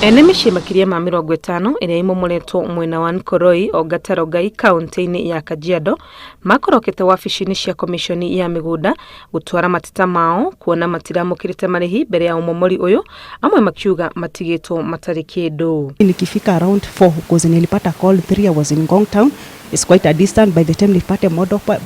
Ene mĩciĩ makĩria ma 50 ĩrĩa ĩmomoretwo mwena wa Nkoroi Ongata Rongai kaunti-inĩ ya Kajiado makorokete wabici-inĩ cia komiconi ya mĩgũnda gũtwara mateta mao kuona matiramũkĩrĩte marĩhi mbere ya ũmomori ũyũ, amwe makiuga matigĩtwo matarĩ kĩndũ. Nikifika around 4, because nilipata call 3, I was in Ngong town. It's quite a distance. By the time nipate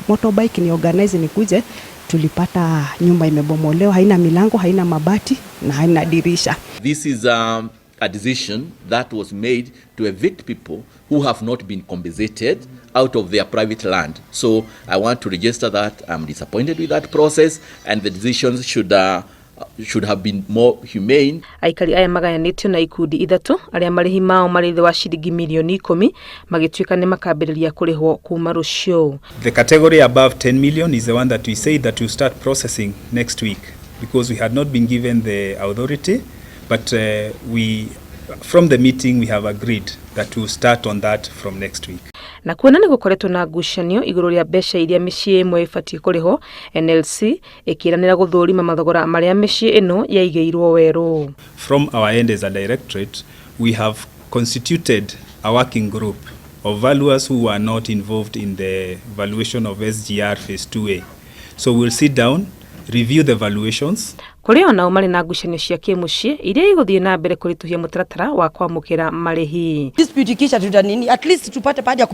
motorbike ni organize nikuje, tulipata nyumba imebomolewa, haina milango, haina mabati na haina dirisha. This is a decision that was made to evict people who have not been compensated out of their private land. So I want to register that I'm disappointed with that process, and the decisions should have been more humane. Aikari aya magayanĩtio na ikundi ithatũ, arĩa marĩhi mao marĩ thĩ wa ciringi mirioni 10 magĩtuĩka nĩ makambĩrĩria kũrĩhwo kuma rũciũ. The category above 10 million is the one that we said that we'll start processing next week, because we had not been given the authority, but from the meeting we have agreed that we'll start on that from next week. Na kuona nĩ gũkoretwo na ngucanio igũrũ rĩa mbeca iria mĩciĩ ĩmwe ĩbatiĩ kũrĩhwo, NLC ĩkĩranĩra gũthũrima mathogora marĩa mĩciĩ ĩno yaigĩirwo werũ. From our end as a directorate, we have constituted a working group of valuers who are not involved in the valuation of SGR Phase 2A. So we'll sit down, review the valuations. Kũrĩ onao marĩ na ngucanio cia kĩmũciĩ iria igũthiĩ na mbere kũritũhia mũtaratara wa kwamũkĩra marĩhi. Dispute ikisha, tuta nini, at least tupate pahali ya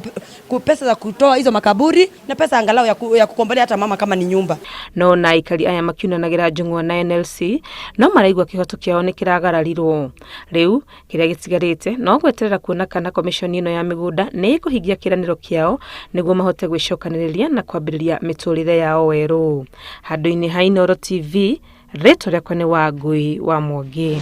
pesa za kutoa hizo makaburi na pesa angalau ya kukombolea hata mama kama ni nyumba. No na aikari aya makiunanagĩra njũng'wa na NLC no maraigua kĩhoto kĩao nĩ kĩragararirwo. Rĩu kĩrĩa gĩtigarĩte no gweterera kuona kana komiconi ĩno ya mĩgũnda nĩ ĩkũhingia kĩĩranĩro kĩao nĩguo mahote gwĩcokanĩrĩria na kwambĩrĩria mĩtũrĩre yao werũ. Handũ-inĩ ha Inooro TV, rĩtwa rĩakwa nĩ Wangui wa Mwangi.